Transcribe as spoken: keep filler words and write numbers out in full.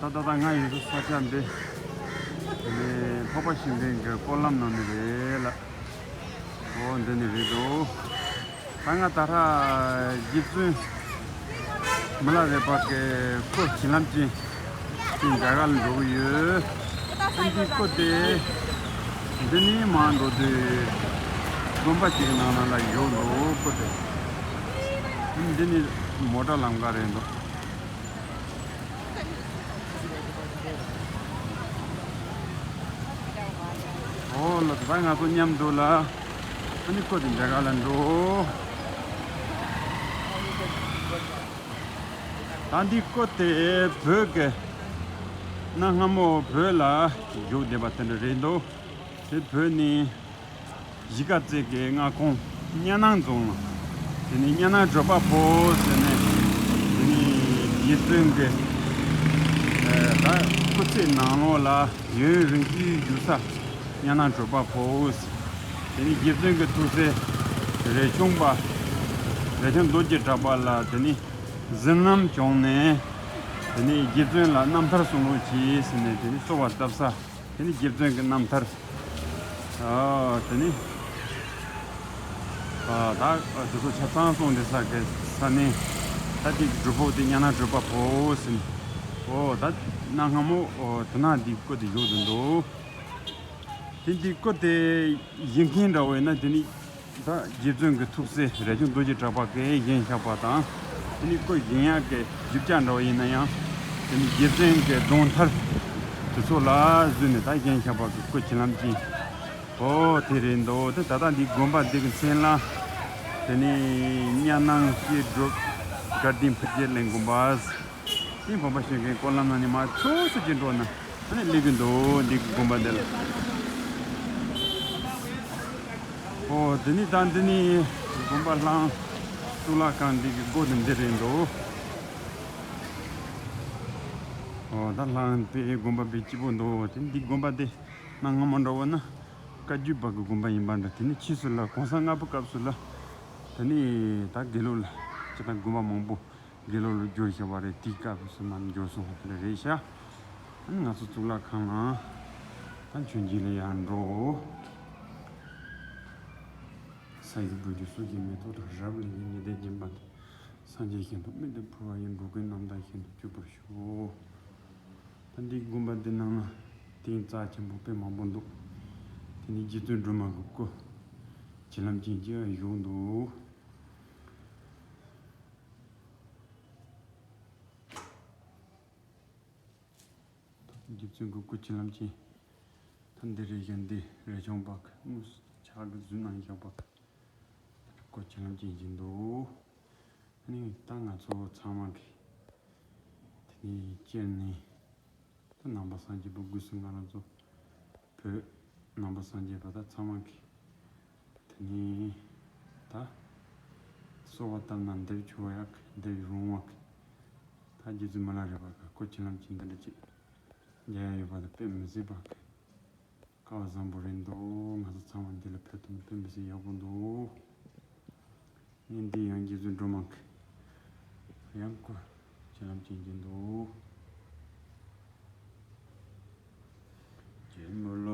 ད་ལྟ་ང་ཡོད་ས་ས་ཆ་འདི་ནི་འཕགས་པ་ཤིང་ལྡན་གྱི་སྐོར་ལམ་ནང་ནས་རེད་ལ། འོ་འདི་ནས་རེད་འདུག་ད་ང་ད་ལྟ་རྗེ་བཙུན་མི་ལ་རས་པ་གི་སྐུ་བྱིན་རླབས་ཅན་གྱི་རྒྱ་གར་ལ་འགྲོ་གི་ཡོད། ཨ་འདི་སྐུ་དེ་འདི་ནས་མར་འགྲོ་དུས་དགོན་པ་གཅིག་གི་ནང་ན་ལ་ཡོད་འདུག་སྐུ་དེ། འདི་ནི་མོ་ཊ་ལམ་ཁ་རེད་འདུག་ཨོ་ལགས་སོ། ད་ང་ཚོ་མཉམ་དུ་ལ་ཨ་ནི་སྐུ་དེ་འདྲ་ག་ལ་འགྲོ། ད་འདི་སྐུ་དེ་བོད་ཀྱི་གནའ་སྔ་མོ་བོད་ལ་བཞུགས་བསྡད་པ་དེ་འདྲ་རེད་འདུག་དེ་བོད་ནི་གཞིས་ཀ་རྩེ་གི་མངའ་ཁོངས་གཉའ་ནང་རྫོང་ལ། དེ་ནས་གཉའ་ནང་གྲུ་པ་ཕོ་ཟེར་ནས་དེ་ནས་རྗེ་བཙུན་གྱི་ཨ་ད་སྐུ་ཚེ་ནང་ལོགས་ལ་ཡུན་རིང་ཤོས་བཞུགས་ས་གཉའ་ནང་གྲུ་པ་ཕོ་ཟེར། དེ་ནས་རྗེ་བཙུན་གྱི་ཐུགས་སྲས་རས་ཆུང་པ་རས་ཆུང་རྡོ་རྗེ་གྲགས་པ་ལ་དེ་ནས་གཟིམ་རྣམ་བྱུང་ནས་དེ་ནས་རྗེ་བཙུན་ལ་རྣམ་ཐར་གསུང་རོགས་གྱིས་ཟེར་ནས་དེ་ནས་གསོལ་བ་བཏབ་ས། དེ་ནི་རྗེ་བཙུན་གྱི་རྣམ་ཐར། ཨ་དེ་ནི་ཨ་ད་དེ་ཚོ་ཆ་ཚང་གསུངས་བསྡད་ས་གི་ས་ནི་ད་དེ་གྲུ་པ་ཕོ་དེ་གཉའ་ནང་གྲུ་པ་ཕོ་ཟེར་ནི། ཨོ་ད་གནའ་སྔ་མོ་ཨོ་དེ་ན་འདི་སྐུ་དེ་བཞུགས་བསྡད་འདུག་དེ་འདི་སྐུ་དེ་བཞེངས་མཁན་འདྲ་བོ་ཡིན་ན་དེ་ནི། ད་རྗེ་བཙུན་གྱི་ཐུགས་སྲས་རས་ཆུང་རྡོ་རྗེ་གྲགས་པ་གིས་བཞེངས་བཞག་པ་དང་། དེ་ནི་སྐུ་བཞེངས་ཡག་གི་རྒྱུ་ཆ་འདྲ་བ་ཡིན་ན་ཡང་། དེ་ནི་རྗེ་བཙུན་གྱི་གདན་ཐར་དེ་ཚོ་ལ་བཟོས་ནས་ད་བཞེངས་བཞག་པ་གི་སྐུ་བྱིན་རླབས་ཅན། ཨོ་དེ་རེད་འདུག་དེ་ད་ལྟ་འདི་དགོན་པ་འདི་གི་མཚན་ལ། དེ་ནི་གཉའ་ནང་བཤད་སྒྲུབ་དགའ་ལྡན་ཕུར་རྒྱལ་གླིང་དགོན་པ། དེ་འཕགས་པ་ཤིང་ལྡན་སྐོར་ལམ་ནང་ནས་མར་ཕྱོགས་སུ་ཅིག་འགྲོ་ན་ཨ་ནི་སླེབས་ཀྱི་འདུག་འདི་གི་དགོན་པ་འདི་ལ། ཨོ་དེ་ནི་ད་འདི་ནི་དགོན་པ་ལྷ་གཙུག་ལག་ཁང་འདི་གི་སྒོ་དེ་འདི་རེད་འདུག་ཨོ་ད་ལྷ་དེ་དགོན་པ་དཔེ་སྐྱིད་པོ་འདུག་དེ་འདི་དགོན་པ་དེ་གནའ་སྔ་མོ་འདྲ་བོ་ན་བཀའ་བརྒྱུད་པ་གི་དགོན་པ་ཡིན་པ་འདྲ། དེ་ནི་ཕྱིས་སུ་ལ་གོང་ས་ལྔ་པའི་སྐབས་སུ་ལ་དེ་ནི་ད་དགེ་ལུགས་ལ་སྤྱིར་བཏང་དགོན་པ་མང་པོ་དགེ་ལུགས་ལ་བསྒྱུར་བཞག་པ་རེད། དེའི་སྐབས་སུ་མར་འགྱུར་སོང་བ་དེ་འདྲ་རེད་ཤག་ཨ་ནི་ང་ཚོ་གཙུག་ལག་ཁང་ལ་ད་མཆོད་མཇལ་ལ་ཡར་འགྲོ། ས་ཡི་བུ་རྒྱུད་སོགས་ཀྱི་མེ་ཏོག་དང་། རབ་ལ་ཡིད་ཉི་ཟླའི་བརྒྱན་པ་དང་། སངས་རྒྱས་ཞིང་དུ་སྨིན་ཏེ་འཕོ་བ་ཡི། འགྲོ་ཀུན་རྣམ་དག་ཞིང་དུ་སྤྱོད་པར་ཤོག་ད་འདི་དགོན་པ་འདི་ནང་ན་རྟེན་རྩ་ཆེན་པོ་དཔེ་མང་པོ་འདུག་དེ་ནི་རྗེ་བཙུན་སྒྲོལ་མ་གི་སྐུ་བྱིན་རླབས་ཅན་གྱི་བཞུགས་འདུག་རྗེ་བཙུན་གྱི་སྐུ་བྱིན་རླབས་ཅན། ད་འདི་རེད་ཤག་འདི་རས་ཆུང་པ་གི་དངོས་སུ་ཕྱག་གིས་བཟོས་གནང་བཞག་པ་གི་སྐུ་བྱིན་རླབས་ཅན་ཅིག་འདུག་ཨ་ནི་ད་ང་ཚོ་ཚང་མ་གི་དེ་ནས་སྤྱིར་ནས་ད་ནང་པ་སངས་རྒྱས་པ་སྒོས་སུ་ང་རང་ཚོ་བོད་ནང་པ་སངས་རྒྱས་པ་ད་ཚང་མ་གི་དེ་ནས་ད་གསོལ་བ་བཏབ་ན་འདིར་མཆོད་ཡག་འདིར་རུང་བ། ད་རྗེ་བཙུན་མི་ལ་རས་པ་གི་སྐུ་བྱིན་རླབས་ཅན་འདི་འདྲ་ཅིག་མཇལ་ཡག་ཡོད་པ་དེ་དཔེ་མི་སྲིད་པ་གི་སྐལ་བ་བཟང་པོ་རེད་འདུག་ང་ཚོ་ཚང་མ་འདི་ལ་ཕེབས་ཐུབ་ན་དཔེ་མི་སྲིད་ཡག་པོ་འདུག་ངས་འདི་ཡང་རྗེ་བཙུན་སྒྲོལ་མ་གི་ཡང་སྐུ་བྱིན་རླབས་ཅན་གྱི་འདུག་རྗེ་མི་ལ་